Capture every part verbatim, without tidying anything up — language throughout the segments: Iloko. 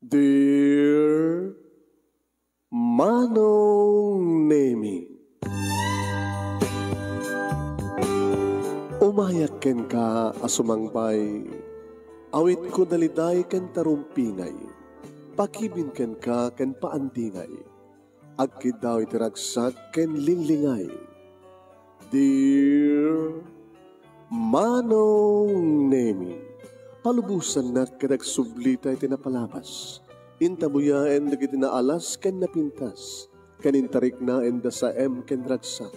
Dear Manong Nemi, umayak kenka a sumangbay, awitko daliday ken tarumpingay, pakibin kenka ken paandingay, agkiddaw iti ragsak ken linglingay. Dear Manong Nemi, palubosannak ket agsublita iti napalabas. Intabuyaen dagiti naalas ken napintas, ken intariknaen da saem ken ragsak,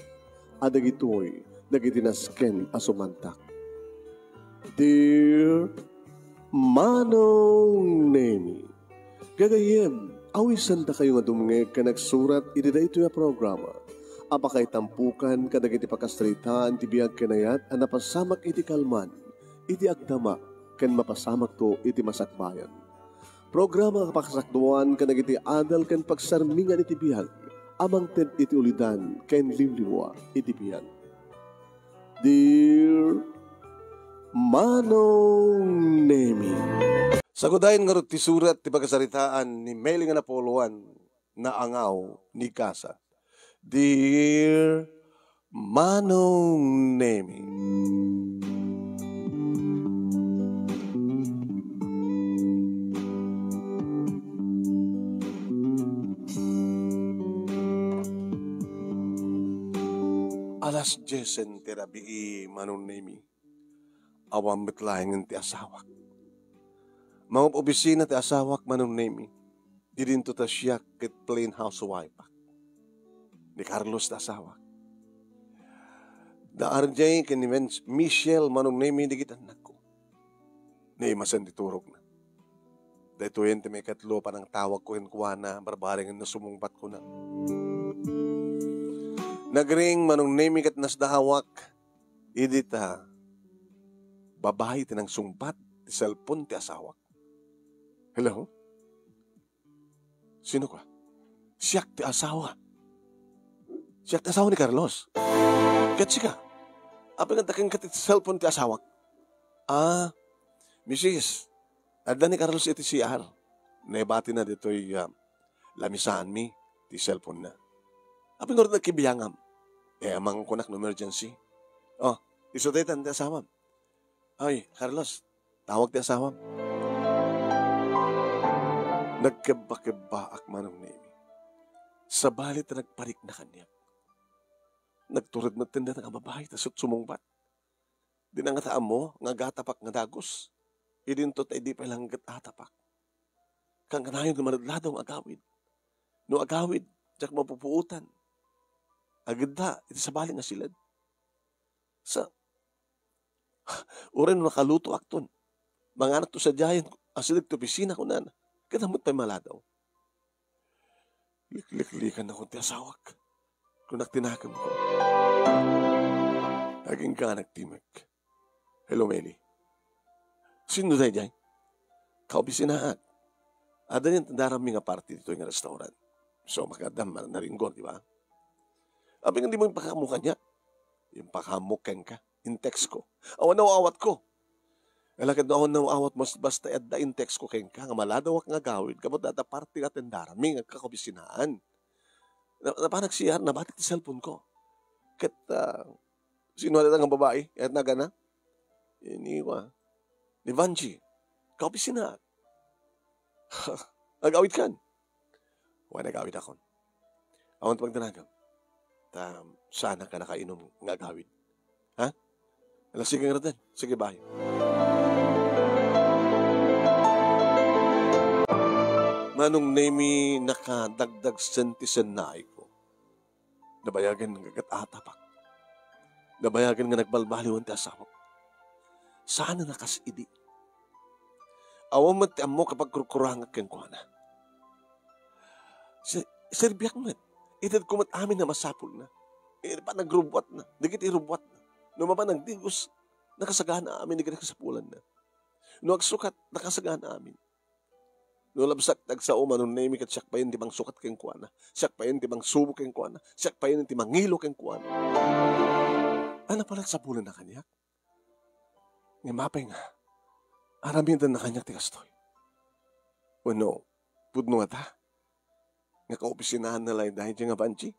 a dagitoy dagiti nasken a sumantak. Dear Manong Nemi, gagayyem, awisandakayo nga dumngeg ken agsurat iti daytoy a programa a pakaitampukan kadagiti pakasaritaan ti biag ken ayat a napasamak iti kalman, iti agdama, ken mapasamakto iti masakbayan. Programa nga pakasakduan kadagiti adal ken pagsarmingan iti biag a mangted iti ulidan ken liwliwa iti biag. Dear Manong Nemi. Sagudayen ngarud ti surat ti pakasaritaan ni Meli nga napuloan, Naangaw ni Kasa. Dear Manong Nemi. Alas diesen ti rabii, Manong Nemi. Awan met laengen ti asawak. Mangob-obisina ti asawak, Manong Nemi. Didinto ta siak ket plain housewife-ak. Ni Carlos ti asawak. Da R J ken ni Men-, Michelle, Manong Nemi, dagiti annakko. Naimasen ti turogna. Daytoyen ti maikatlo a panangtawagko kenkuana, barbareng nga sumungbat, kuna. Nagring, Manong Nemi, ket nasdaawak. Idi ta babai ti nangsungbat ti cellphone ti asawak. Hello? Sino ka? Siak ti asawa. Siak ti asawa ni Carlos. Ket sika? Apay nga kenka ti cellphone ti asawak? Ah, misis, adda ni Carlos iti C R. Naibatina ditoy, ah, lamisaanmi ti cellphone na. Apay ngarud nagkibiangam? Eh, amang kunak no emergency. Oh, isu daytan ti asawam. Ay, Carlos, tawag ti asawam. Nagkebba-kebbaak, Manong Nemi. Sabali ta nagparikna kaniak. Nagtured met ti dayta nga babai ta sut-, sumungbat. Dina ngata ammo nga agatapak nga dagus. Idinto ta idi pay langget atapak. Kangkanayon nga manadladaw nga agawid. No agawid, diak mapupuotan. Agidda iti sabali nga siled. Sa, uray no nakalutoakton, manganakto sadiayen, asideg ti opisina, kunana. Ket ammot pay maladaw. Likliklikanak ti asawak. Kunak ti nakemko. Agingganak ti mek. Hello, Meli. Sino daydiay? Kaobisinaak. Adda ni dandarammi nga party ditoy nga restaurant. So, makadam, naringgor, di ba? Apay nga dimo impakaammo kaniak? Impakaammo kenka. In-text ko. Awan no awat ko. Ala ket no awan no awat, mas basta adda in-text ko kenka nga maladawak nga agawid, gapu ta adda party nga atendaranmi nga agkakaobisinaan. Na, napan nag-C R, nabatik ti cellphone ko. Ket, ah, sino dayta nga babai? Ket nagana? Ni, ah, ni Vanji. Kaopisina. Agawid kan? Wen, agawid akon. Awan ti pagdanagam. Ta, saanak a nakainom nga agawid. Ha? Ala, sige ngarud. Sige, bye. Manong Nemi, nakadagdagsen ti sennaayko. Nabayagen nga agat-atapak. Nabayagen nga nagbalbaliwan ti asawak. Saan a nakas idi. Awan met ti ammok a pagkurkurangak kenkuana. Si-, serbiak met. Itedko met amin a masapulna. Idi pay nagrubbuatna, dagiti rubbuatna. No mapan nagdigos, nakasagana amin dagiti kasapulanna. No agsukat, nakasagana amin. No labsak ti agsao, Manong Nemi, ket siak payen ti mangsukat kenkuana. Siak payen ti mangsubo kenkuana. Siak payen ti mangilo kenkuana. Ania pay la ti sapulanna kaniak? Ngem apay nga, aramidenna kaniak ti kastoy? Wenno, Pudno ngata nga kaopisinaanna laeng daydiay nga banti.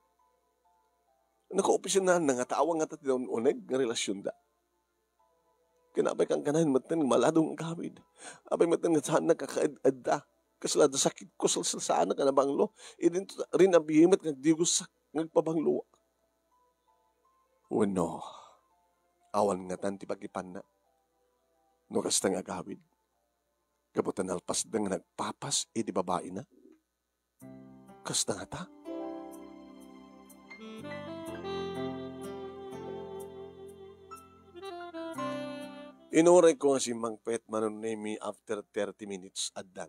No kaopisinaanna ngata, awan ngata ti naun-uneg nga relasionda. Ken apay kankanayon metten nga maladong agawid. Apay metten nga saannak a kaed-edda. Kasla adda sakitko, salsalsaanak a nabanglo. Idinto rinabie met nga agdigosak nga agpabanglo. Wenno, awan ngatan ti pagipanna no kasta nga agawid. Gapu ta nalpasda nga nagpapas iti babaina. Kasta ngata? Inuray ko nga simmangpet, Manong Nemi, after thirty minutes, addan.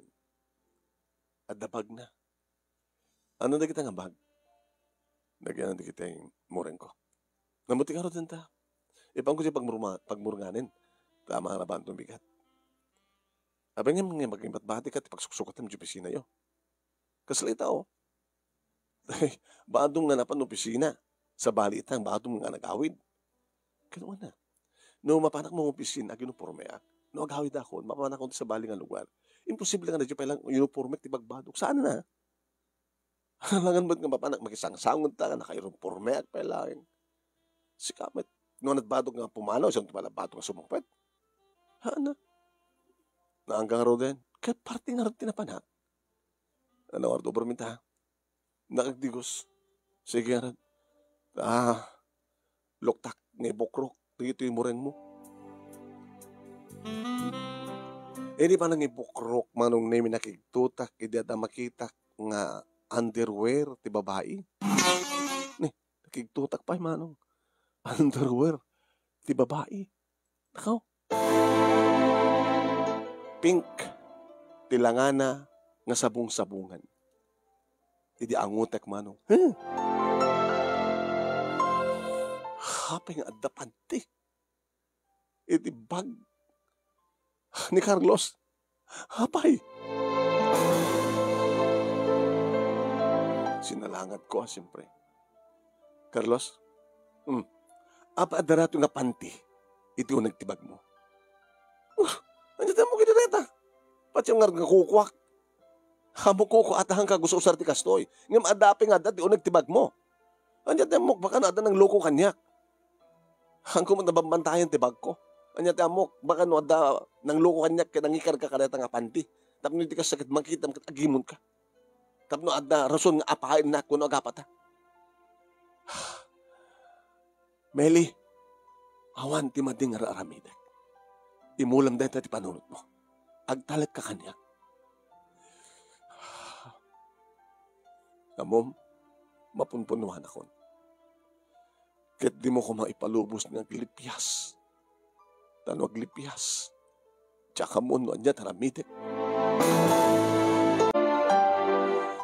Adda bagna. Ano dagita nga bag? Dagiti ano dagiti murengko. Namuti karo denta. Ipan ko ti pagmurma-, pagmurnganen. Tama na ba ang bigat? Abay nga, nga magimbat-bati ka ti pagsuksukatem ti opisina yo. Kasla ita, oh. Badong nga napan opisina. Sabali itang badong nga nagawid. Kano na. No mapanak mo opisina, aguniforme ak. No agawid ako, mapanak mo sabali nga lugar. Imposible nga na di pa ilang uniforme ti pagbadok. Saan na? Alangan met nga mapanak makisangsangon ta nga nakairumporme ak pay laeng. Sika met, no nagbadok nga pumanaw, siya ti malabadok nga sumungpet. Haan na. Naangga nga ruden, kaya parte nga ruden ti napana. Ano nga ruden, Berminta? Nakagdigos. Sige, aran. Ah, luktak nga ibukrok dagitoy murengmo. Idi pa nangibukrok, Manong Nemi, nakigtutak idi adda makitak nga underwear ti babai. Ni, nakigtutak pay, Manong. Underwear ti babai. Nakaw. Pink ti langana nga sabong-sabongan. Idi angutek, Manong. Huh? Apay nga adda panti iti bag ni Carlos. Apay? Sinalangat ko, ah, siyempre. Carlos? Hmm. Apay adda rato nga panti iti uneg ti bagmo? Uh, anya ti ammok iti dayta? Pati nga nga kukuak. Ammok kukuak, atahan ka, gusto usar ti kastoy. Ngem adda apay nga adda ti uneg ti bagmo? Anya ti ammok, baka no adda nangloko kaniak. Hanko met nabambantayan ti bagko. Anya ti ammok, baka no adda nangloko kaniak ket nangikarga kadayta nga panti. Tapno iti kasta ket makitam ket agimonka. Tapno adda rason nga apaennak wenno agapata. Meli, awan ti madi nga ar-aramidek. Imulam dayta ti panunotmo. Agtalekka kaniak. Ammom, mapunpunuanakon. Ket dimo koma ipalubos nga aglipias. Ta no aglipias, diak ammo no ania ti aramidek.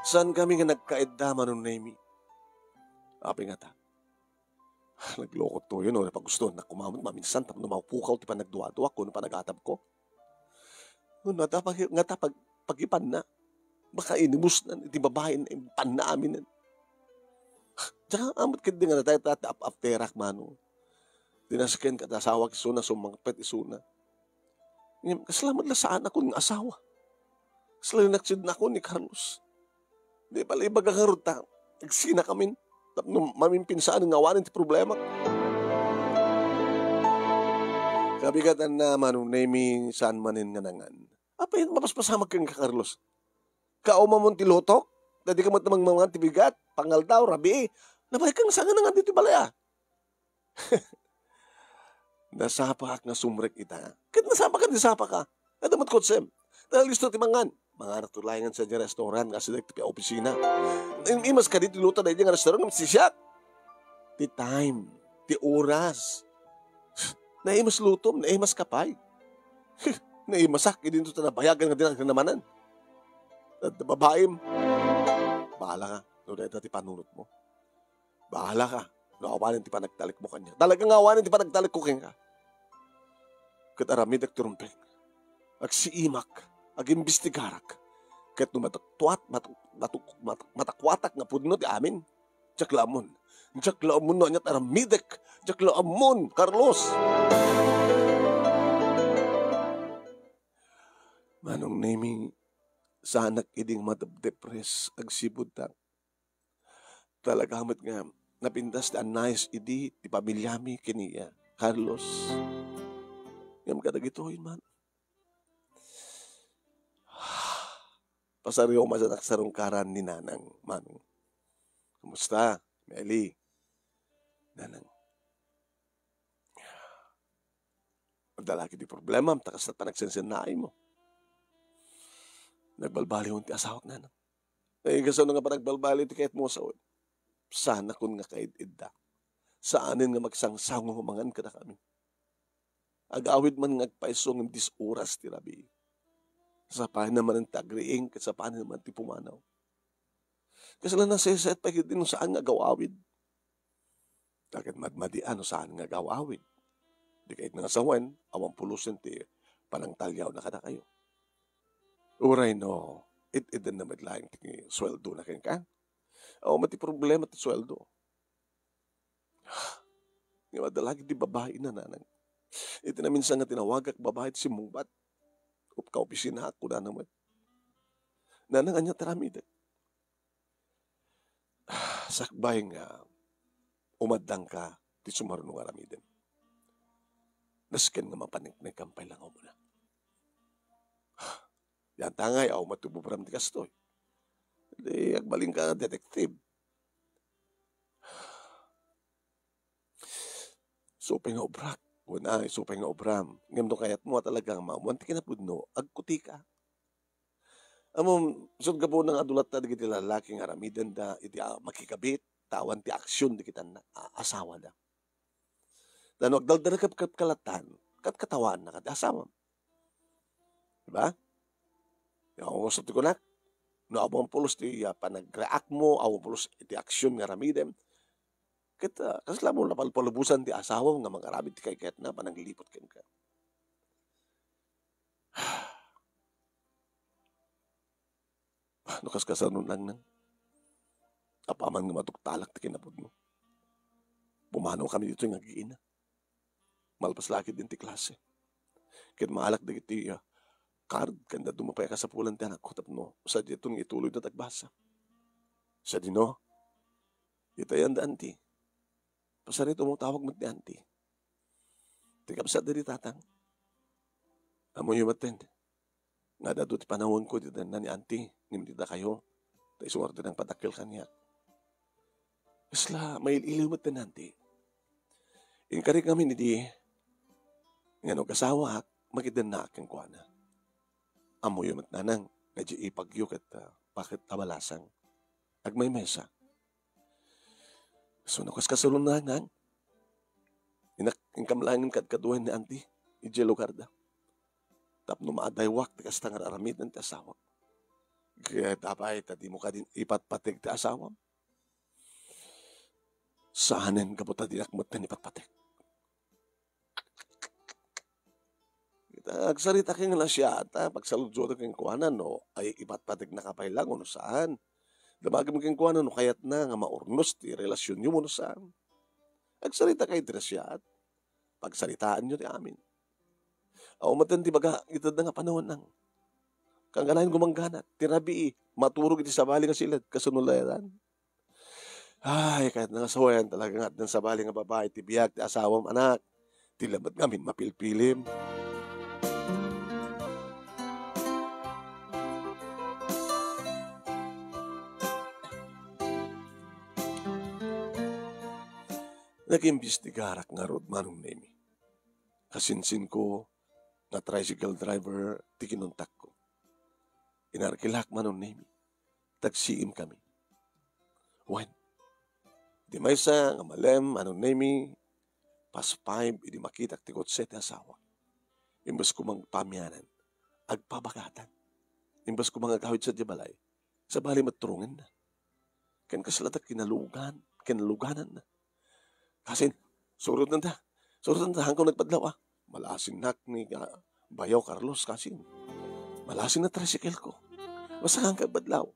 Saankami nga nagkaedda, Manong Nemi. Apay ngata? Nagloko toyo no, napagustuhan na kumamat maminsan tapno mapukaw ti panagduaduak wenno panagatabko. Wenno adda pag-, ngata pag-, pagipanna. Baka inimusnan iti babaen, impanna aminen. Diak ammo ket di nga natay ta ap-, apterak, Manong. Dinasken ket asawak isuna, sumangpet isuna. Ngem kasla met la saanakon nga asawa. Kasla naksidnakon ni Carlos. Di pala ibaga ngarud ta agsinakamin tapno maminpinsan nga awanen ti problema. Kabigatanna, Manong Nemi, saan manen nga nangan. Apay, mapaspasamak kenka, Carlos. Kaumamon ti lutok, ta dika met mangmangan ti bigat, pangaldaw, rabii. Nabayag kang saan nga nangan ditoy balay, a? Nasapaak nga sumrek ita. Ket nasapaka, nasapaka. Adda met kotsem. Nalisto ti mangan. Manganak to laengen sa diay restaurant nga asideg ti opisina. Im-, imas kadi ti luto daydiay nga restaurant ngem sisiak. Ti time, ti oras. Naimas lutom, naimas ka pay. Naimasak, idinto ta nabayagan nga dinak namanan. Adda babaim. Bahala ka, no dayta ti panunotmo. Bahala ka no awanen ti panagtalekmo kaniak. Talaga nga awanen ti panagtalekko kenka. Ket aramidek ti rumbeng. Agsiimak, agimbestigarak. Ket no matuktuat, matuk-, matuk-, matuk-, matakuatak nga pudno ti amin, diak la ammon. Diak la ammon no aniat aramidek. Diak la ammon, Carlos. Manong Nemi, Saanak idi nga madepdepres agsipud ta. Talaga met nga napintas ti annayas idi ti pamiliami ken ni, ah, Carlos. Ngem kadagitoy man, pasariwak met a nagsarungkaran ni Nanang, Manong. Kumusta, Meli? Nanang. Adda la ketdi problemam, ta kasla panagsensennaaymo. Nagbalbaliwen ti asawak, Nanang. Ay, kasano nga panagbalbaliw ti kayatmo a sawen? Saanakon nga kaid-idda. Saanen nga magsangsango mangan kadakami. Agawid man nga agpayso ngem diyes oras ti rabii. Sapanen man ti agriing, ket sapanen man ti pumanaw. Kasla nasaysayaat pay ketdi no saan nga agaw-awid. Ket madmadian no saan nga agaw-awid. Dikay nga sawen, awan pulosen ti panangtaliawna kadakayo. Uray no, it-idenna met laeng ti suweldona kenka. Awan met ti problema ti suweldo. Ngem adda la ketdi babaina, Nanang. Iti naminsan nga tinawagak, babai ti simmungbat. Upka opisinaak, kunana met. Nanang, ania ti aramidek? Sakbay nga umaddangka ti sumaruno nga aramidem. Nasken nga mapaneknekan pay langaw mo na. Yan tangay, aw matububram ti kastoy. Di agbalinka nga detective. Supay nga obrak. Wen ay, supay nga obram. Ngem no kayatmo a talaga nga maammoan ti kinapudno, agkutika. Ammom, isut' gapuna nga adu latta dagiti lalaki nga aramidenda iti, ah, makikabit, ta awan ti aksyon dagiti annak-, a-, asawada. Ta no agdaldarekep ket kalatan, katkatawaannaka ti asawam. Diba? Yung gusto ti kunak, no awan pulos ti, ah, panag-react mo, awan pulos iti aksyon nga aramidem, ket, ah, kasla mo napalpalubosan ti asawam nga mangaramid ti kaikayatna, panangliput kenka. No kaskasano, Nangnang? Apaman nga matuktalak ti kinapudno. Pumanawkami ditoy nga agiina. Malpas la ketdin ti klase. Ket maalak dagiti, ah, card ken dadduma pay a kasapulan ti anakko tapno sadiaton nga ituloyda ti agbasa. Sadino? Itayan da, Auntie. Pasarita mo, tawag met ni Auntie. Ti kabsat daydi, Tatang. Ammoyo metten nga adu ti panawanko iti tenna ni Auntie ngem iti dakayo, ta isu nga ordenan padakkel kaniak. Kasla mail-iliw metten, Auntie. Inkarik ngamin idi nga no agasawaak, makidennaak kenkuana. Ammoyo met, Nanang, nga diay ipagyo ket, ah, baket a balasang. Agmaymesa. So, no kaskasano, Nanang, inak-, inkam laeng kadkaduayen ni Auntie idiay lugarda. Tapno maadaywak ti kasta nga ar-aramiden ti asawak. Ket apay ta dimo kadi ipatpateg ti asawam? Saanen, gapu ta dinak metten ipatpateg. Ita, agsarita ken nga nasiaat, a, pagsaludsodak kenkuana no ay ipatpategnaka pay laeng wenno saan. Damagem kenkuana no kayatna nga maurnos ti relasionyo wenno saan. Agsarita kay ti nasiaat. Pagsaritaanyo ti amin. Awan metten ti baga iti adda nga panawen, Nang. Kangalayan gumanggana, ti rabii, maturog iti sabali nga siled, kasano layadan. Ay, kayatna nga sawen, talaga nga addan sabali nga babai ti biag ti asawam, anak. Ti lamet ngamin mapilpilim. Nagimbestigarak ngarud, Manong Nemi. Kasinsinko nga tricycle driver ti kinontakko. Inargilak, Manong Nemi. Tagsiimkami. Wen, di maysa nga malem, Manong Nemi, past five idi makitak ti kotse ti asawak. Imbes ko mangpamianan, agpabagatan. Imbes ko mangagawid sadiay balay, sabali met turongenna. Ken kasla ta kinalugan, kinalugananna. Kasin, surotnanta. Surotnanta, haanko nagpadlaw, a. Malasinnak ni, a, Bayaw Carlos, kasin. Malasin a tricycle ko. Basta haanka nagpadlaw.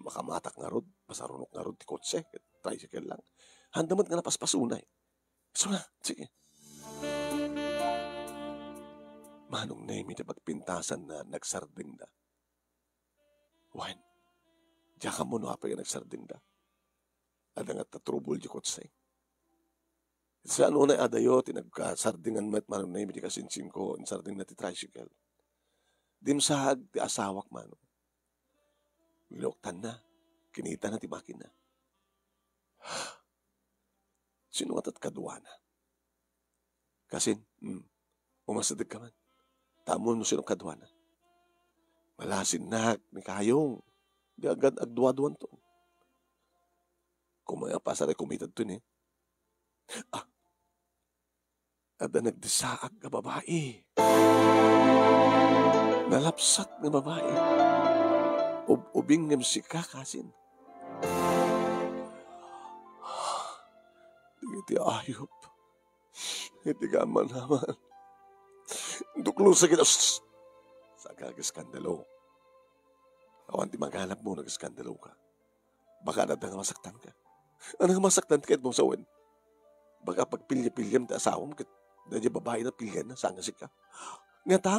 Makamatak ngarud, pasarunok ngarud ti kotse, tricycle lang. Haanda met nga napaspasunay. So nga, sige. Manong Nemi ti pagpintasanna, nagsardengda. Wen, diak ammo no apay nga nagsardingda. Adda nga ta trouble di kotse. Saan unay adayo ti nagkasardingan met Manong Nemi ti kasinsingko, insardingna ti tricycle. Dimsaag ti asawak, Manong. Linuktanna, kinitana ti makina. Sino nga tat kaduana? Kasin, hmm, umasideg ka man. Tamon no sino kaduana. Malasinnak ni Kayong. Di agad agduaduanto. Kumaya pasar ay kumitad to ni. Ah, adda nagdisaak nga babai. Nalapsat nga babai. Ub-ubing ngem sika, kasin. Dagiti ayup. Iti kaman-kaman. Duklosa kita. Saka ageskandalo. Awan ti maganap mo, nageskandalo ka. Baka adda nga masaktan ka. Ano nga masaktan ka, itong sawen? Baka pagpilya-pilyam ti asawam, ket daydi babai na pilyan na, saan nga sika. Nga ta?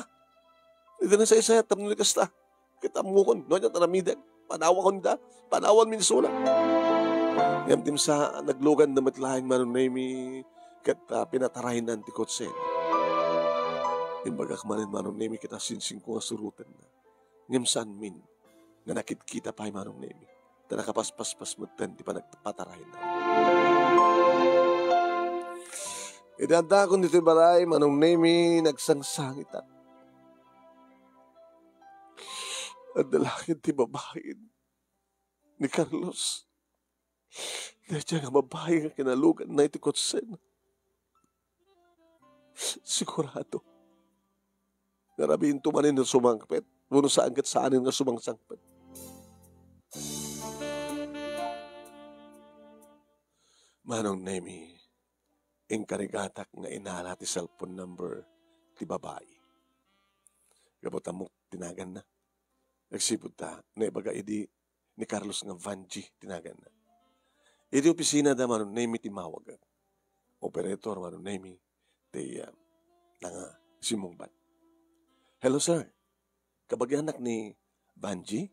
Iti nasaysayat, tapno ni kasta. Ket ammokon, no, anya taramiden. Panawakon da. Panawan Minnesota. Ngem dimsa, naglugan na met laeng Manong Nemi, ket, ah, pinataraynan ti kotse. Imbagak manen Manong Nemi, ket asinsingko nga suroten na. Ngem saan min, nga nakitkita pay Manong Nemi. Ta nakapaspaspas metten ti panagpatarayna. Idi addakon ditoy balay, Manong Nemi, nagsangsangitak. Adda laeng ti babaen ni Carlos. Dayta nga babai nga kinaluganna iti kotsen. Sigurado. Nga rabiinto manen nga sumangpet. Wenno saan ket saanen nga sumangsangpet. Manong Nemi, inkarigatak nga inala ti cellphone number ti babai. Gapu ta Mok ti naganna. Agsipud ta, naibaga idi ni Carlos nga Vanji ti naganna. Iti opisina da Manong Nemi ti mawag. Operator Manong Nemi ti, ah, nanga simmungbat. "Hello, sir. Kabagianak ni Vanji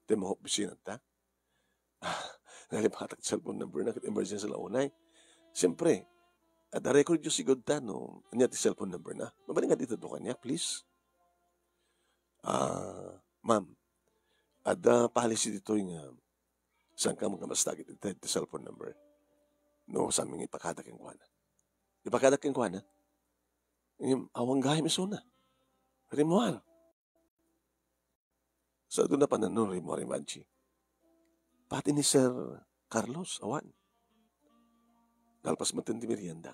ti mga opisina ta?" Ah, nalipatak ti cellphone number na ket emergency la unay. Siyempre, adda record yo sigud ta no ania ti cellphone number na. Mabalin nga dita do kanya, please. Ah, ma'am, adda policy ditoy nga saan ka makabasta iti, iti cellphone number. No, saan mi nga ipakada kenkuana. Ipakada kenkuana? Ngem, awan gayam isuna. Rimuar. Sa adu na panannon, rimuar ni Manchi. Pati ni Sir Carlos, awan. Nalpas metten ti merienda.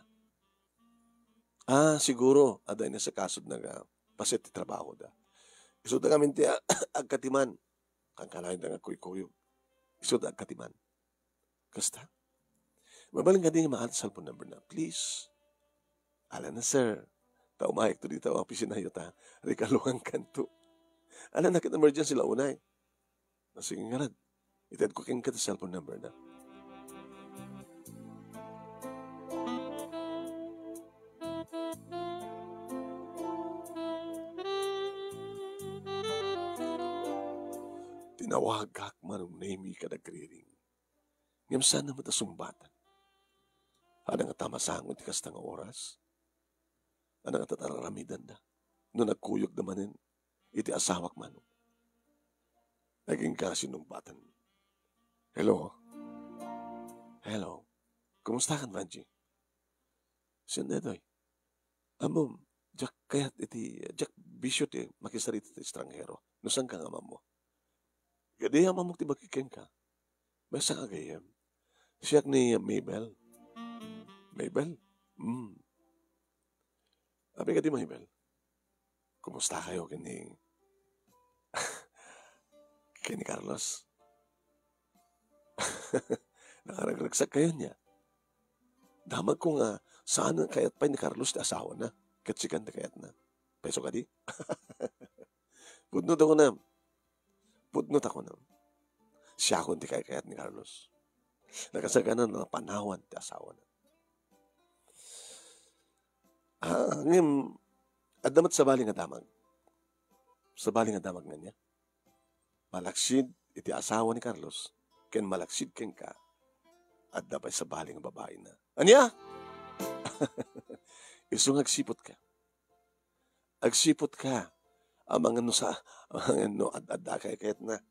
Ah, siguro, adda inasakasod na nga paset ti trabaho da. Isu da ngamin ti agkatiman. Kankanayon da nga kuykuyog. Isu da agkatiman. Kasta? Mabalin nga di nga maal ti cellphone number na, please. Ala na, sir. Ta umayek to dita opisina yo ta. Regaluan kanto. Ala na ket emergency la unay. Ah, sige ngarud. Itedko kenka ti cellphone number na. Tinawagak Manong Nemi kad agriring. Ngem saan met a sungbatan. Adda nga ta masango ti kasta nga oras? Adda nga ta tararamidan da? No nagkuyog da manen iti asawak Manong. Nagingga sinungbatan. Hello? Hello? Kumusta kan, Vanji? Sino daytoy? Ammom, diak kayat iti, diak bisio ti makisarita ti estranghero. No saan ka nga ammo? Kadi amamok ti bagi kenka. Maysa nga gayyem. Siak ni Mabel. Mabel? Hmm. Apay kadi, Mabel? Kumusta kayo ken ni, ken ni Carlos? Nakaragragsak kayo niya. Damag ko nga, saan nga kayat pay ni Carlos ti asawana? Ket sikan ti kayatna. Peso kadi? Pudno ta kunam. Pudno ta kunam. Siakon ti kaykayat ni Carlos. Nakasagana na panawan ti asawana. Ah, ngem, adda met sabali nga damag. Sabali nga damag nga niya. Malaksid, iti asawa ni Carlos ken malaksid kenka, adda pay sabali nga babaina. Ania? Isu nga agsiputka. Agsiputka. Amangan no sa, amangan no ad-adda kay kayatna.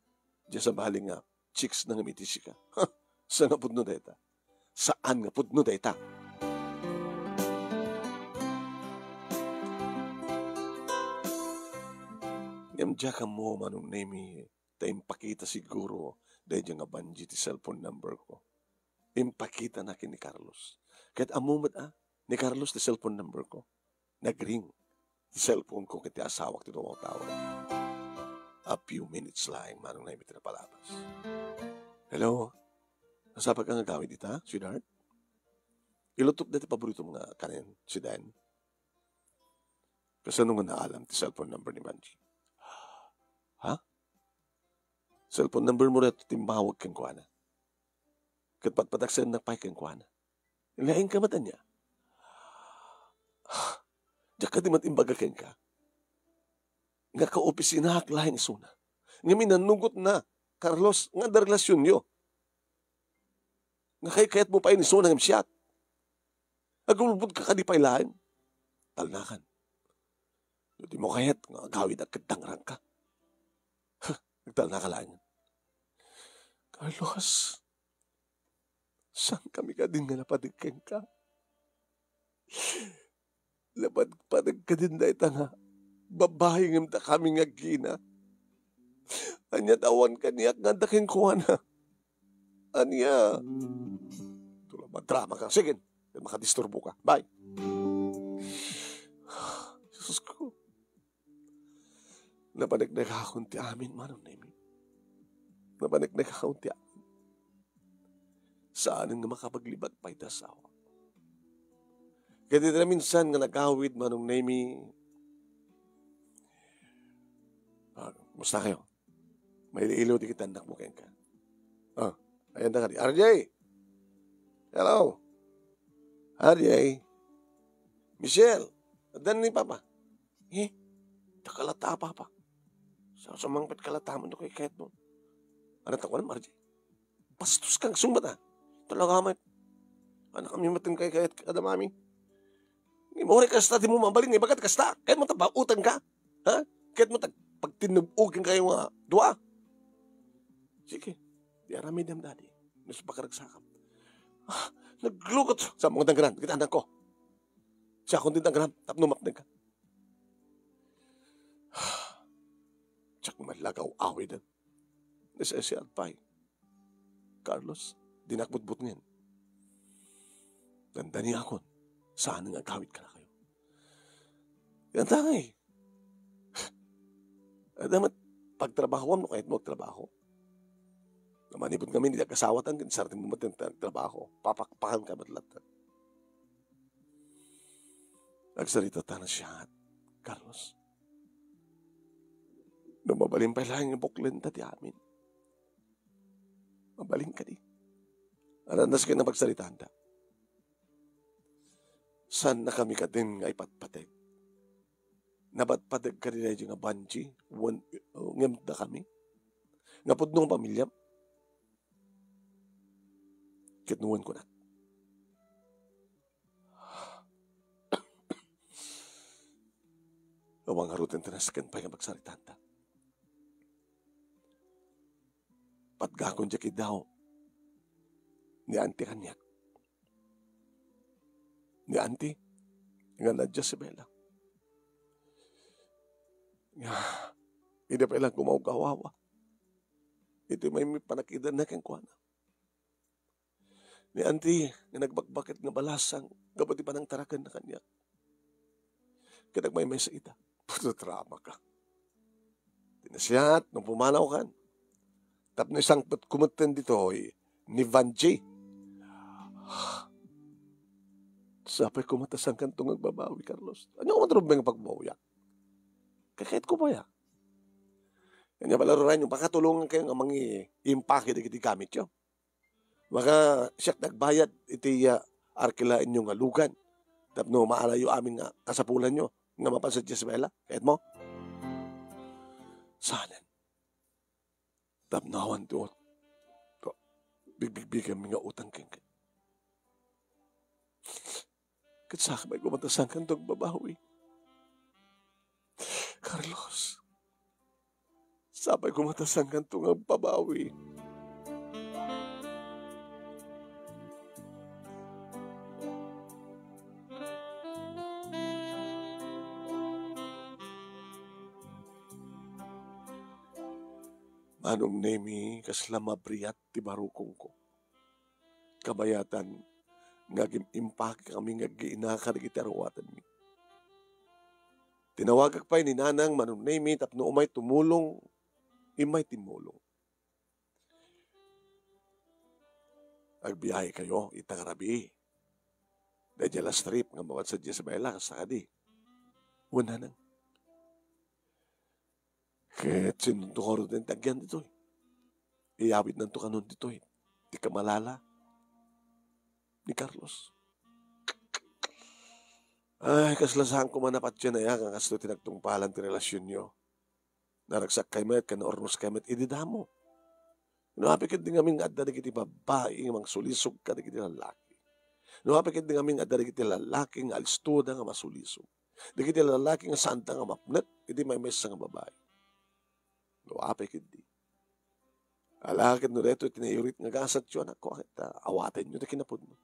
Diay sabali nga chicks na nga mitisi ka. Ha? Saan nga pudno dayta? Saan nga pudno dayta? Ngem diak ammo, Manong Nemy, ta impakita siguro daydiay nga banji ti cellphone number ko. Impakitana ken ni Carlos. Ket ammo met a, ni Carlos ti cellphone number ko. Nagring ti cellphone ko ket ti asawak ti tumawtawag. A few minutes laeng, Manong Nemy, ti napalabas. Hello? Nasapagka nga agawid ita, sweetheart? Ilutok dayta paboritom nga kanen, si Dan. Kasano nga naalam ti cellphone number ni Manji? Ha? Cellphone number mo dayta ti timmawag kenkuana. Ket patpataksennak pay kenkuana. Laeng ka met ania? Diak kadi met imbaga kenka nga kaopisinaak laeng isuna. Ngem inannugotna, Carlos, nga adda relasionyo. Nga kaykayatmo pay ni isuna ngem siak. Agulbodka kadi pay laeng? Talnakan. No dimo kayat nga agawidak ket dangrangka. Huh, agtalnaka laeng. Carlos, saan kami kadin nga napadeg kenka? Napadeg kadin dayta nga babai ngem dakami nga agina. Ania ti awan kaniak nga adda kenkuana? Ania? Tula, madrama ka. Sige, makadisturbo ka. Bye. Jesus ko. Napaneknekakon ti amin, Manong Nemy. Napaneknekakon ti amin. Saanen nga makapaglibak pay ti asawa. Ket iti naminsan nga nagawid, Manong Nemy, ah, kumusta kayo? Mailiw-iliw ti kitaennak mo kenka. Ah, ayan na kadi. R J! Hello? R J? Michelle? Addan ni Papa? Eh? Dakala ta, Papa. Sa sumangpet ka la tamon no kaykayatmo. Ano ta kuan, R J? Bastos ka nga sungbat, ah. Talaga met. Anak kami met ti kaykayat kada mami. Ngem uray kasta, dimo mabalin nga ibaga ti kasta. Kayatmo ta pautang ka? Ha? Kayatmo ta pagtinnub-ogen kayo nga dua? Sige. Di aramidem, Daddy. No sa pakaragsakam. Ah, naglugot. Sa mga dangganan, kita anak ko. Siakon ti dangganan, tapno mapneg ka. Diak man la agaw-awiden. Nasayaat pay. Carlos, dinak butbutngen. Dandaniakon, saan nga agawid kadakayo. Yan tangay. Adda met pagtrabahoam no kayatmo agtrabaho. Manipud ngamin, di agkasawatan, ken sartimo met ti nagtrabaho. Papakpakan ka met latta. Agsaritata siak, Carlos. No mabalin pay laeng nga buklenta ti amin. Mabalin kadi. Alandas ken napagsaritanta. Saannakami kadin nga ipatpateg. Napatpateg kadi daydi nga banji, wen, ngem dakami. Nga pudno nga pamiliam. Ket no wen kunak. Awan ngaruden ti nasken pay nga pagsaritanta. Patgakon diay kiddaw ni Auntie kaniak. Ni Auntie, nga Nadia Isabela. Nga, idi pay lang kumawkawawa. Iti may, may panakidanna kenkuana. Ni Auntie nga nagbakbaket nga balasang gapu ti panangtarakenna kaniak. Ket agmaymaysa ita. Puto drama ka. Ti nasayaat, no pumanaw kan. Tapno isangpet kumetten ditoy ni Vanji. Sapay koma ta saankanto nga agbabawi, Carlos. Ania man ti rumbeng nga pagbawiak? Kakayatko pay a. Ania pay la, Rurayen, pakatulongan kayo nga mangi-impake dagiti gamityo. Maka siak nagbayad iti, ah, arkilaenyo nga lugan tapno maalayo amin nga kasapulanyo nga mapan sa Jezebela. Kayatmo? Saanen. Tapno awan ti ut-, bigbigbigenmi nga utang kenka. Ket sapay koma ta saankanto agbabawi. Carlos, sapay koma ta saankanto nga agbabawi. Manong Nemi, kasla mabriat ti barukongko. Kabayatan nga agim-impakekami nga aggiina kadagiti aruatenmi. Tinawagak pay ni Nanang Manong Nemi tapno umay tumulong, immay timmulong. Agbiaykayo ita nga rabii. Daydiay last trip nga mapan sadiay Isabela, kasta kadi? Wen, Nanang. Ket sinonto ngaruden ti agyan ditoy? Iyawidnanto kanon ditoy ti kamalala ni Carlos. Ay, kasla saan koma napatienaya nga kastoy ti nagtungpalan ti relasionyo. Naragsakkay met ken naurnoskay met idi damo. No apay ketdi ngamin nga adda dagiti babbai nga mangsulisog kadagiti lallaki. No apay ketdi ngamin nga adda dagiti lallaki nga alistoda nga masulisog. Dagiti lallaki nga saanda nga mapnek iti maymaysa nga babai. No apay ketdi. Ala ket no daytoy ti naiurit nga gasatyo, anakko, ket, ah, awatenyo ti kinapudno.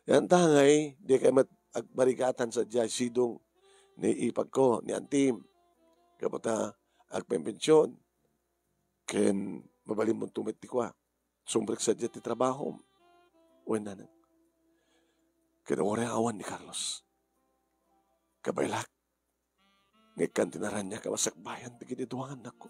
Yan tangay, di kay met agbarigatan sadiay sidong ni ipagko, ni antim. Gapu ta agpenpension, ken mabalinmonto met ti kua. Sumrek sadiay ti trabahom. Wen, Nanang. Ket uray awan ni Carlos. Kabaelak, nga ikkan ti naraniag a masakbayan dagiti dua nga annakko.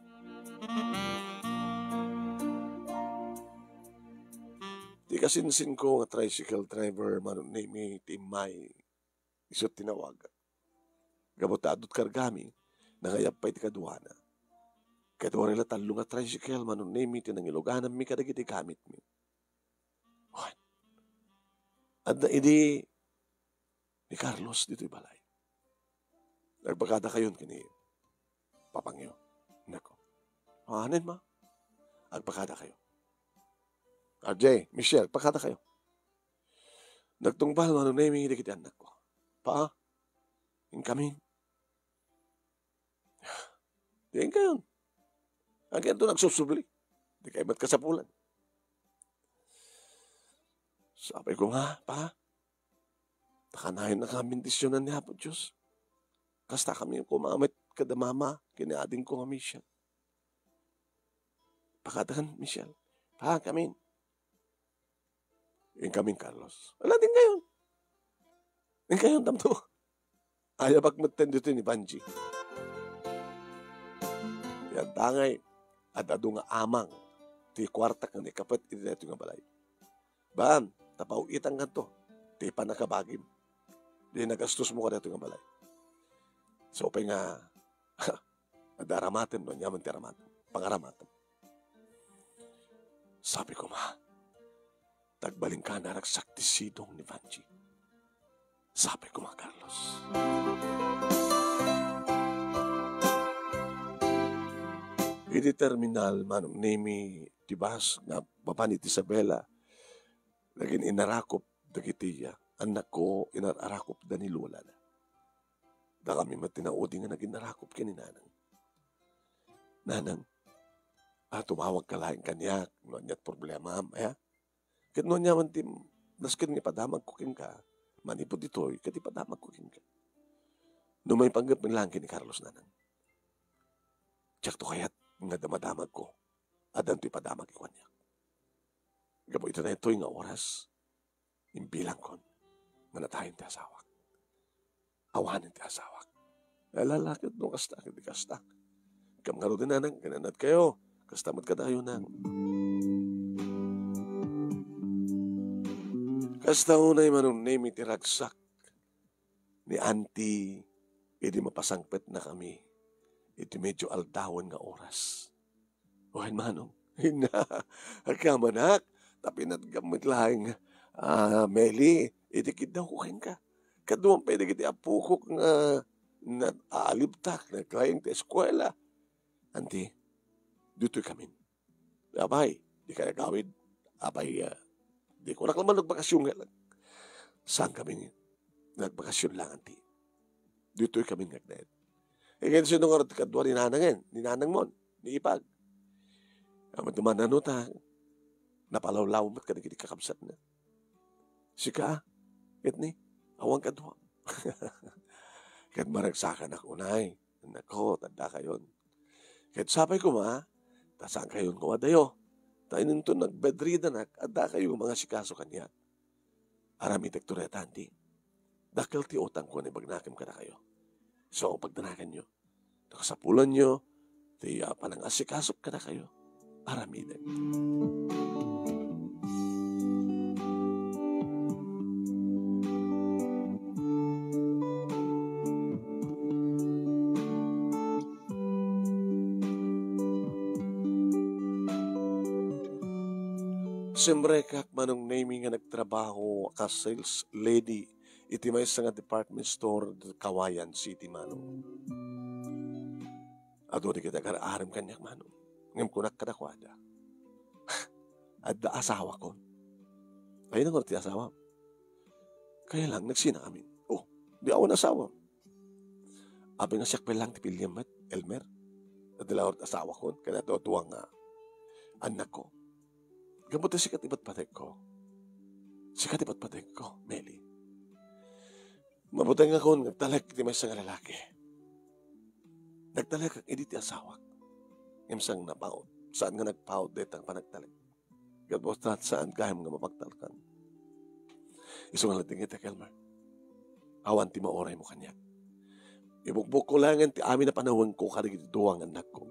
Ti kasinsinko nga tricycle driver, Manong Nemi, ti immay isu ti tinawagak. Gapu ta adu ti kargami, nangayab pay ti kaduana. Ket uray la tallo nga tricycle, Manong Nemi, ti nangilugananmi kadagiti gamitmi. Wen, adda idi ni Carlos ditoy balay. Agpakadakayon ken ni papangyo. Nako. Anen, ma? Agpakadakayo. R J, Michelle, agpakadakayo. Nagtungpal, Manong Nemi, dagiti annakko. Pa, inkamin. Diin kayon. Agyanto nagsusubli. Di kayo met kasapulan. Sapay koma, Pa, ta kanayon nga bendisionan ni Apo Dios. Kasta kami koma met kada mama, ken ni adingko nga Michelle. Pakadakan, Michelle. Pa, kamin. Inkamin, Carlos. Ala, diin kayon. Diin kayon, tamto. Ayabak metten ditoy ni Banji. Yan tangay, ad-adu nga amang ti kuartak nga naikapet iti daytoy nga balay. Ban, tapaw-itankanto ti pannakabagim. Di nagastosmo kadaytoy nga balay. Sa upay nga, adda aramatem, no, aniaman ti aramatem. Pangaramatem. Sabi ko, Ma, tagbalinka naragsak ti sidong ni Vanji. Sabi ko, Ma, Carlos. Iti terminal, Manong Nemi, ti bus nga mapan iti Isabela, nagin inarakop dagiti annakko, inar-arakop da ni Lola na. Dakami met ti naudi nga nagin narakop ken ni Nanang. Nanang, a, tumawagka laeng kaniak no ania ti problemam, aya? Ket no ania man ti nasken nga ipadamagko kenka, manipud ditoy, ket ipadamagko kenka. No maipanggep met laeng ken ni Carlos, Nanang, diakto kayat nga damadamagko, addanto ipadamag kaniak. Gapu iti daytoy nga oras, imbilangkon nga natayen ti asawak. Awanen ti asawak. Ala, ket no kasta, ket di kasta. Ngem ngaruden, Nanang, ken annadkayo, kasta met kadayo, Nang. Kasta unay, Manong Nemi, ti ragsak ni Auntie idi mapasangpetnakami iti medyo aldawen nga oras. Wen, Manong, inna, agkamanak, ta pinatgam met laeng, a, Meli, iti kiddawko kenka. Kaduam pay dagiti appokok nga naalibtak, naglaeng ti eskuela. Auntie, ditoy kamin. Apay, dika agawid? Apay, ah, di ko nakalaman nagbakasyon nga lang. Saan kami nga nagbakasyon lang, anti? Ditoy kami nga agnaed. Eh, ngayon, sino nga ti kadua ni nanangen? Ni nanang mon? Ni ipag? Amat duman, ano ta? Napalawlaw met kadagiti kakabsatna. Sika, ket ni, awan kadua. Ket maragsakanak unay, annakko, ta addakayon. Ket sapay koma, ta saan kayon nga wadayo. Ta inunton nagbedridanak, addakayo nga mangasikaso kaniak. Aramidekto dayta, anti. Dakkel ti utangko nga ibagnakem kadakayo. So, pagdanaganyo. Ta kasapulanyo ti, ah, panangasikasok kadakayo. Aramiden. Simrekak, Manong Nemy, nga nagtrabaho a kas sales lady iti maysa nga department store iti Cauayan City, Manong. Adu dagiti agar-arem kaniak, Manong. Ngem kunak kadakuada, "Adda asawakon." "Ay, nagano ti asawam?" "Kaya lang, nagsina amin." "Oh, di awan asawa." "Apay nga siak pay lang ti piliem met, Elmer? Adda laeng asawakon, ken adda dua nga annakko. Gapu ta sika ti patpategko. Sika ti patpategko, Meli. Mabutengakon nga agtalek iti maysa nga lalaki. Nagtalekak idi ti asawak. Ngem saan nga napaut, saan nga nagpaut dayta nga panagtalek. Gapu ta saan gayam nga mapagtalekan. Isu nga laeng dagiti, Elmer. Awan ti mauraymo kaniak. Ibukbukko laengen ti amin a panawenko kadagiti dua nga annakko."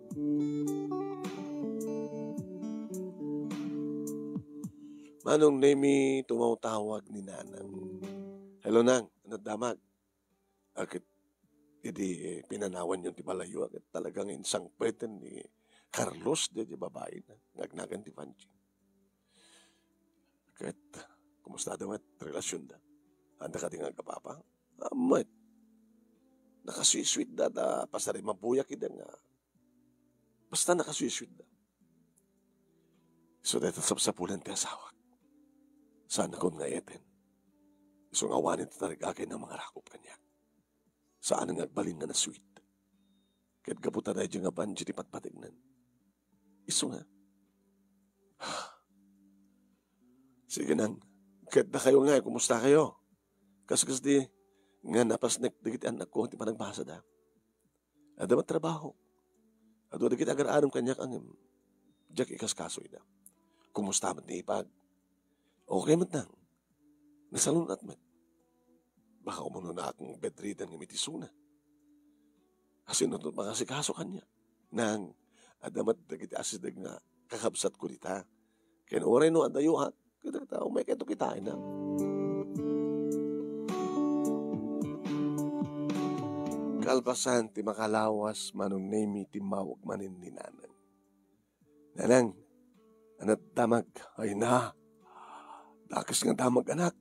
Manong Nemy, tumawtawag ni Nanang. "Hello, Nang. Ano damag?" Ket idi pinanawanyo ti balayyo, ket talaga nga insangpeten ni Carlos daydiay babaina nga agnagan ti Vangie. Ket, kumusta da met relasyonda? Adda kadi nga agapapa? Ammet. Nakasweet-sweet da, ta pasari mabuyak ida nga basta nakasweet-sweet da. Isu dayta sapsapulan ti asawak. Saanakon nga eten. Isu nga awanen ti tarigagayna a mangarakop kaniak. Saan nga agbalin nga nasweet. Ket gapu ta daydiay nga Vangie ti patpategnan. Isu nga. Sige, Nang. Ket dakayo ngay, kumusta kayo? Kas, kas di nga napasnek dagiti annakko ti panagbasada. Adda met trabaho. Adu dagiti agar-arem kaniak ngem diak ikaskaso ida. Kumusta met ni ipag? Okay met, Nang. Nasalun-at met. Baka umano nga bedridden ngem iti isuna. Asino ti mangasikaso kaniak? Nang, adda met dagiti asideg nga kakabsatko dita. Ken uray no adayo, ha? Kita, kita, umay kayto kitaenna. Kalpasan ti makalawas, Manong Nemy, timmawag manen ni Nanang. "Nanang, ania ti damag?" "Ay na, dakes nga damag, anak.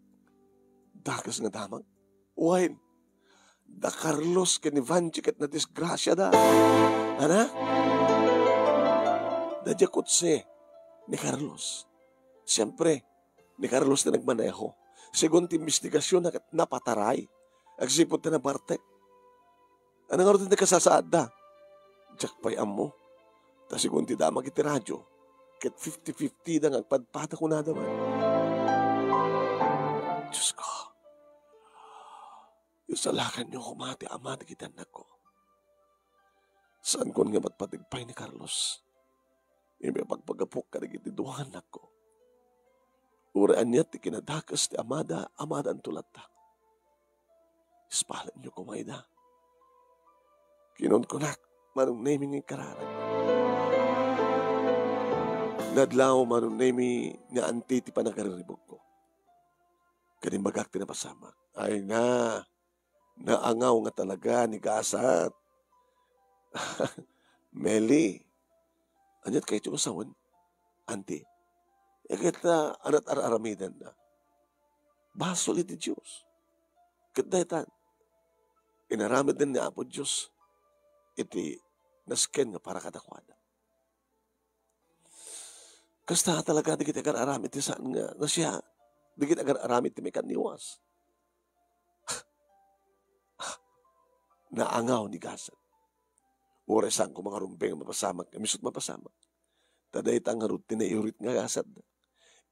Dakes nga damag. Wen, da Carlos ken ni Vangie ket nadisgrasiada. Anak, da diay kotse ni Carlos. Siyempre, ni Carlos ti nagmaneho. Segun ti imbestigasion, ket napataray agsipud ta nabartek. Ania ngarud ti nakasasaadda? Diak pay ammo. Ta segun ti damag iti radio, ket fifty fifty da nga agpadpada kunada man." Diosko, isalakanyo koma ti ama dagiti annakko. Saankon nga patpateg pay ni Carlos. Imbag pagpagapok kadagiti dua nga annakko. Uray ania ti kinadakes ti amada, amadanto latta. Ispalenyo koma ida. Kinunkunak, Manong Nemy, nga ikararag. Nadlaw, Manong Nemy, nga anti ti panagaribukko. Ket imbagak ti napasamak. Ay na, naangaw nga talaga ni gasat. Meli, ania ti kayatyo nga sawen? Anti, ket, ah, ania ti ar-aramidenna? Basol iti Dios. Ket daytan, inaramiden ni Apo Dios iti nasken nga para kadakuada. Kasta talaga dagiti agar-aramid ti saan nga nasia, dagiti agar-aramid ti maikanniwas. Naangaw ni gasat. Uray saan koma nga rumbeng a mapasamak, kami isut' mapasamak. Ta dayta ngarud ti naiurit nga gasatda.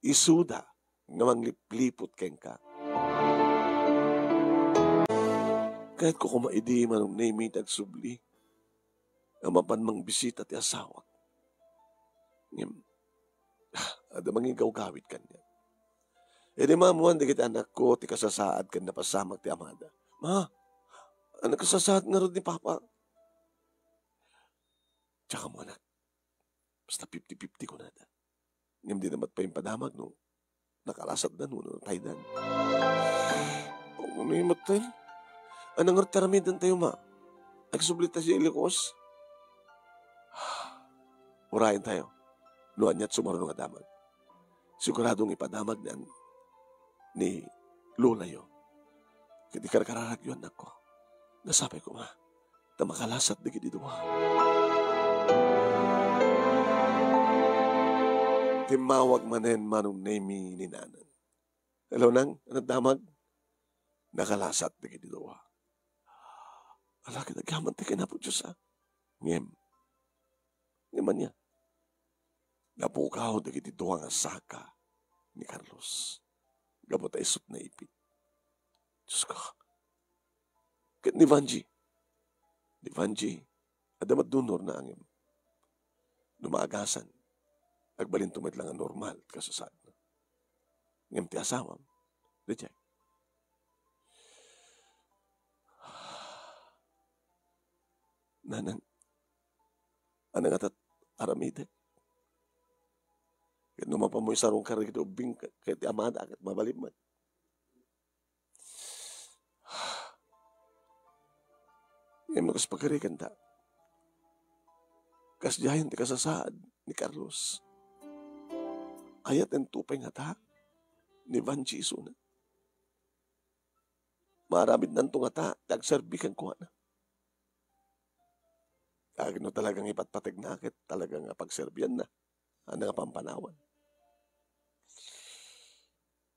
Isuda nga manglipliput kenka. Kayatko koma idi Manong Nemi ti agsubli a mapan mangbisita ti asawak. Ngem, adda mangigawgawid kaniak. Idi maammoan dagiti anakko ti kasasaad ken napasamak ti amada. "Ma, nakasasaad ngarud ni Papa." "Diak ammo, anak. Basta fifty fifty kunada." Ngem dina met pay impadamag no nakalasatdan wenno nataydan. "O, ni met tay? Ania ngarud ti aramidentayo, Ma? Agsubli ta idiay lukoes?" "Urayentayo no aniat sumaruno nga damag. Sigurado nga ipadamag ni an-, ni lolayo ket ikarkararagyo, annakko. Nasapay koma ta makalasat dagiti dua." Timmawag manen Manong Nemi ni Nanang. "Hello, Nang. Ania ti damag?" "Nakalasat dagiti dua." "Ala, ket agyamanak, Apo Dios, a." Ngem, ngem ania? Napukaw dagiti dua nga saka ni Carlos gapu ta isut' naipit. Diosko. Ket ni Vanji? Ni Vanji, adda met dunor na ngem no maagasan, agbalinto met la nga normal ti kasasaadna. Ngem ti asawam, reject. Nanang, ania ngata ti aramidek? Ket no mapanmo isarungkar dagiti ubbing ket ti amada, ket mabalin met. Ngem no kas pagarikanta, kasdiayen ti kasasaad ni Carlos. Ayaten to pay ngata ni Vanji isuna. Maaramidnanto ngata ti agserbi kenkuana. Ket no talagang ipatpategna ket talagang pagserbianna, ania nga pampanawan?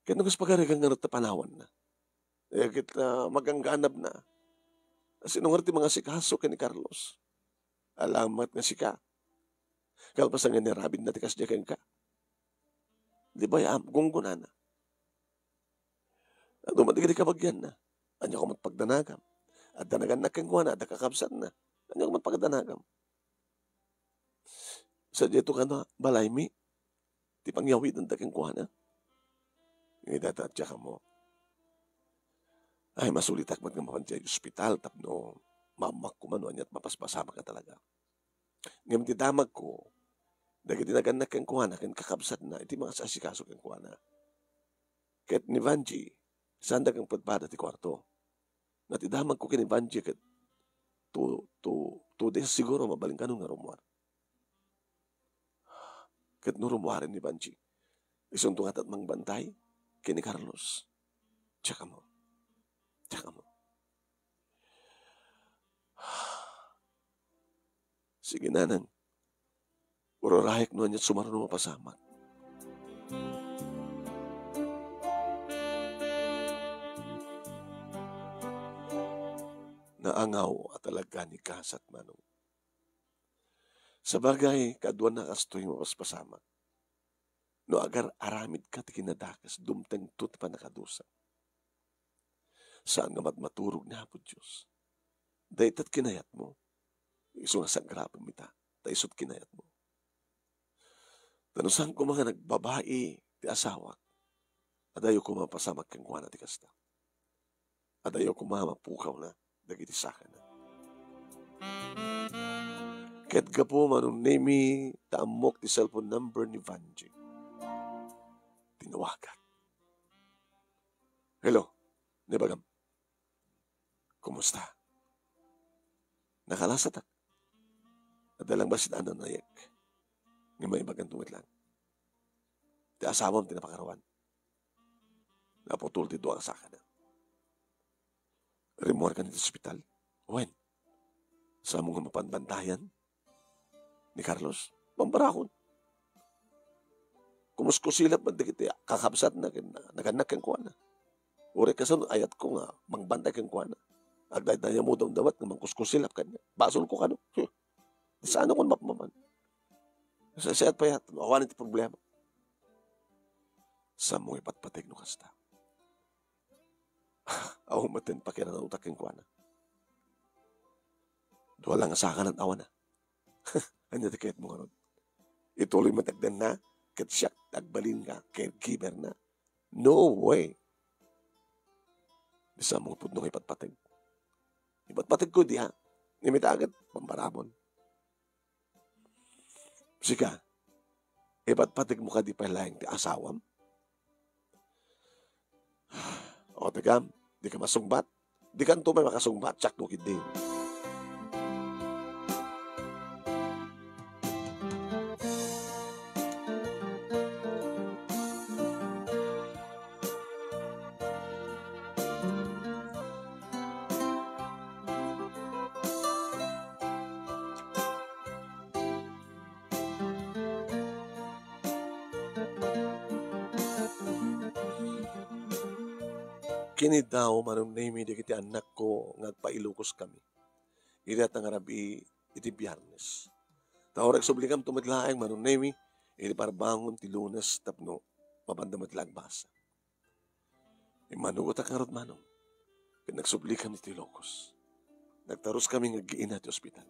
Ket no kas pagarigan ngarud ti panawanna, eh, ket, ah, magangganabna. Sino ngarud ti mangasikaso ken ni Carlos? Alamet nga sika. Kalpasan nga inaramidna ti kasdiay kenka. Di ba, am-, gunggonana. Adu met dagiti kabagianna. Ania koma ti pagdanagam? Adda nagannak kenkuana, adda kakabsatna. Ania koma ti pagdanagam? Sadiay to kano balaymi ti pangyawidenda kenkuana? Ngem dayta, diak ammo. Ay, masulitak met nga mapan idiay ospital tapno maammoak koma no ania ti mapaspasamak a talaga. Ngem ti damagko, dagiti nagannak kenkuana ken kakabsatna iti mangasikaso kenkuana. Ket ni Vanji, saanda ken padpada ti kuarto. Nga ti damagko ken ni Vanji ket two, two, two days siguro mabalin kano nga rummuar. Ket no rummuaren ni Vanji, isunto ngata ti mangbantay ken ni Carlos. Diak ammo. Diak ammo. Sige, Nanang. Urarayek no ania ti sumaruno a mapasamak. Naangaw a talaga ni gasat, Manong. Sabagay, kaduana kastoy mapaspasamak. No agar-aramidka ti kinadakes, dumtengto ti pannakadusa. Saan nga matmaturog ni Apo Dios. Dayta ti kinayatmo. Isu nga sagrapem ita, ta isu ti kinayatmo. Ta no saan koma nga nagbabai ti asawak, adayo koma mapasamak kenkuana ti kasta. Adayo koma mapukawna dagiti sakana. Ket gapu, Manong Nemi, ta ammok ti cellphone number ni Vanji. Tinawagak. Hello, naimbagam. Kumusta? Nakalasatak. Adda lang bassit a nanayek. Ngem maimbag met lang. Ti asawam ti napakaruan. Naputol ti dua nga sakana. Rimmuarka iti ospital? Wen. Saanmo nga mapan bantayan ni Carlos? Bambarakon. Kumuskusilap man dagiti kakabsatna ken nagannak kenkuana. Uray kasano, ayatko nga mangbantay kenkuana. Agdaydayaw damdama nga mangkuskusilap kaniak. Basolko kano. Hmm. Saan akon mapmapan? Sa, sa pay, awan ti problema. Saanmo ipatpateg no kasta? Awan met ti pakiranawtak kenkuana. Dua la nga saka nga awan na. Ania ti kayatmo ngarud? Ituloy met agdanna, ket siak ti agbalin nga caregiver na? No way. Di sa mo pudno nga ipatpateg. Ipatpategko diay, ngem ita ket pambarabon. Sika, ipatpategmo kadi pay laeng ti asawam? O, tagam, dika masungbat? Dikanto pay makasungbat, siak no ketdi. Kiniddaw, Manong Nemi, dagiti annakko nga agpa-Ilocos kami. Iti atang arabii iti Biyernes. Ta uray agsublikam met laeng, Manong Nemi, iti parbangon ti Lunes tapno mapanda met la agbasa. Immanugotak ngarud, Manong, ket nagsublikami iti Ilocos. Nagtaruskami nga aggiina ti ospital.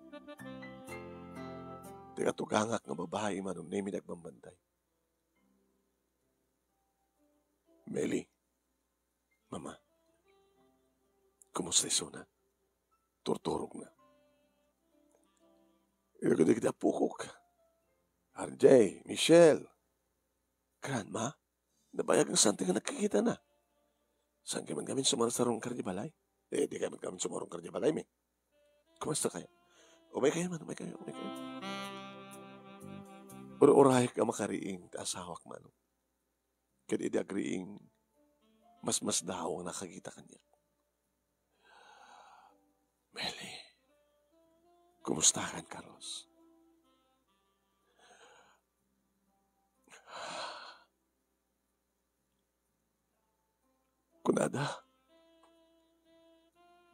Ti katugangak nga babai, Manong Nemi, ti agbambantay. Meli, Mama, kumusta isuna? Turturogna. Iti kadagiti apokok, R J, Michelle, Grandma, nabayag nga saan ti nga nagkikitana. Saan kami ngamin sumarsarungkar di balay? Eh, di kami ngamin sumarungkar di balay, mi. Kumusta kayo? Umay kayo man, umay kayo, umay kayo. Ur-urayek a makariing ti asawak, Manong. Ket idi agriing, masmasdaawak a nakakita kaniak. Meli, kumusta kan, Carlos? Kunada,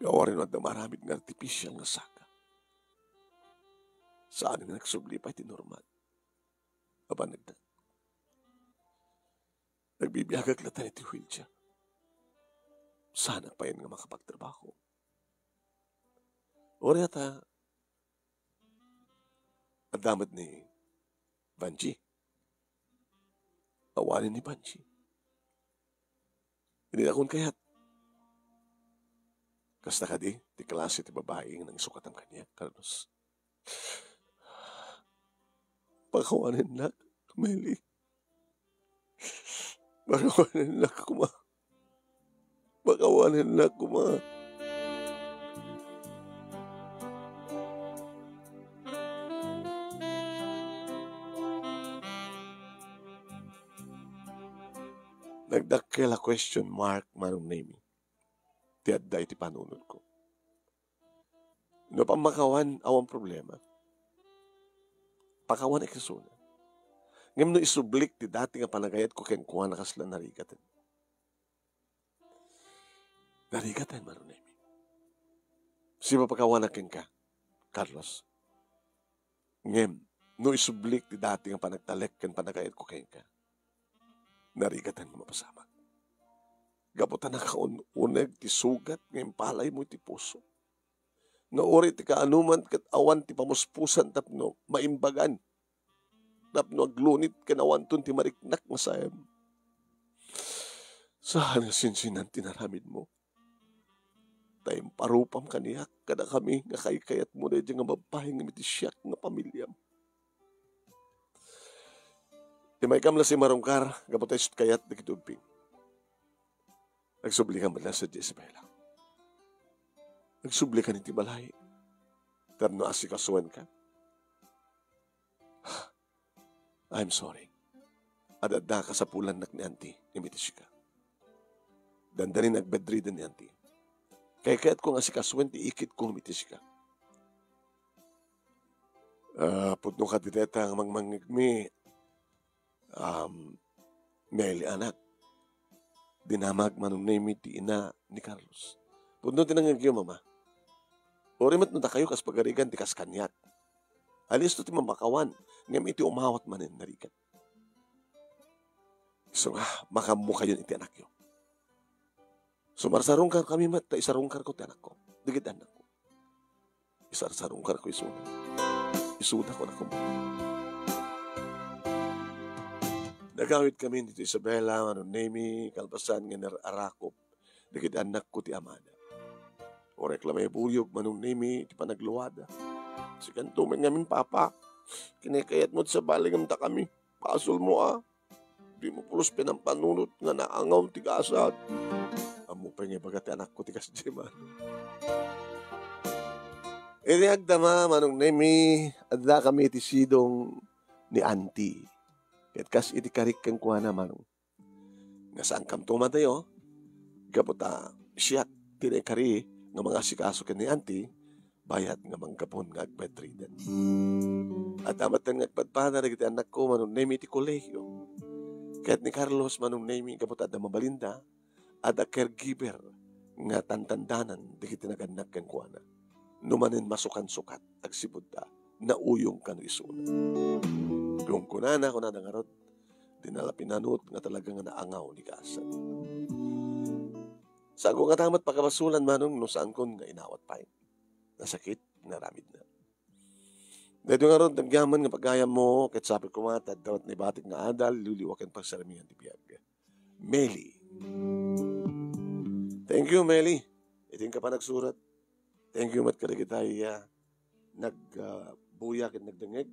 nga awan adda maaramid nga artificial nga saka. Saan nga nagsubli pay ti normal a panagna. Nagbibiagak latta iti wheelchair. Saanak pay nga makapagtrabaho. Uray ta, adda met ni Vanji. Awanen ni Vanji. Idi nakon kayat, kasta kadi ti klase ti babai nga nangisukatam kaniak, Carlos? Pakawanennak, Meli. Pakawanennak koma. Pakawanennak koma. Nagdakkel a question mark, Manong Nemi, ti adda iti panunotko. No pammakawan, awan problema. Pakawan a kesuna. Ngem no isublik ti dati nga panagayatko kenkuana, kasla narigaten. Narigaten, Manong Nemi. Sipapakawanak kenka, Carlos. Ngem, no isublik ti dati nga panagtalek ken panagayatko kenka, narigaten nga mapasamak. Gapu ta nakaun-uneg ti sugat nga impalaymo iti puso. Nga uray ti kaanoman ket awan ti pamuspusan tapno maimbagan. Tapno aglunit ken awanton ti mariknak nga saem. Saan nga sinsinan ti naramidmo. Ta imparupam kaniak kadakami nga kaykayatmo daydiay nga babbai ngem iti siak nga pamiliam. Imaykam la simarungkar gapu ta isut' kayat dagiti ubbing. Agsublikam met la sadiay Isabela. Agsublikam iti balay tapno asikasuenka. I'm sorry. Ad-adda kasapulannak ni Auntie ngem iti sika. Dandanin nga bedridden ni Auntie. Kaykayatko nga asikasuen ti ikitko ngem iti sika. Ah, pudno kadi dayta nga mangmangngegmi, um, Meli, anak, dinamag Manong Nemi ti ina ni Carlos. Pudno ti nangngegyo, Mama. Uray met no dakayo kas pagarigan ti kas kaniak. Alisto ti mamakawan, ngem iti umawat manen narigat. Isu nga, makaammokayon iti anakyo. Sumarsarungkarkami met ta isarungkarko ti anakko, dagiti annakko. Isarsarungkarko isuna. Isuda, kunakon. Nagawidkami ni Isabela, Manong Nemi, kalpasan nga nar-arakop dagiti annakko ti amada. Uray la maibuyog, Manong Nemi, ti panagluada. Sikanto met ngamin, Papa. Kinikayatmo ti sabali ngem dakami. Basolmo a. Dimo pulos pinampanunot nga naangaw ti gasat. Ammo pay nga ibaga ti anakko ti kasdiay, Manong. Iti agdama, Manong Nemi, addakami iti sidong ni Auntie. Ket kas iti karik kenkuana, Manong. Nga saankamto madayo, gapu ta siak ti naikari nga mangasikaso ken ni Auntie, bayat nga manggapon nga agbedridden. Adda met nga agpadpada dagiti annakko, Manong Nemi, iti kolegio. Ket ni Carlos, Manong Nemi, gapu ta adda mabalinda, adda caregiver nga tantandanan dagiti nagannak kenkuana. No manen masukansukat, agsipud ta nauyong kano isuna. Kunkunana, kunada ngarud, di nalapinanot nga talaga nga naangaw ni gasat. Saanko ngata met pakabasolan, Manong, no saankon nga inawat pay. Nasakit nga aramidna. Daytoy ngarud, nagyaman nga pagayammo, ket sapay koma ta adda met naibatik nga adal, liwliwa ken pagsaramian ti biag. Meli. Thank you, Meli. Iti inka panagsurat. Thank you met kadagiti, ah, nag, ah, buya ken nagdengngeg.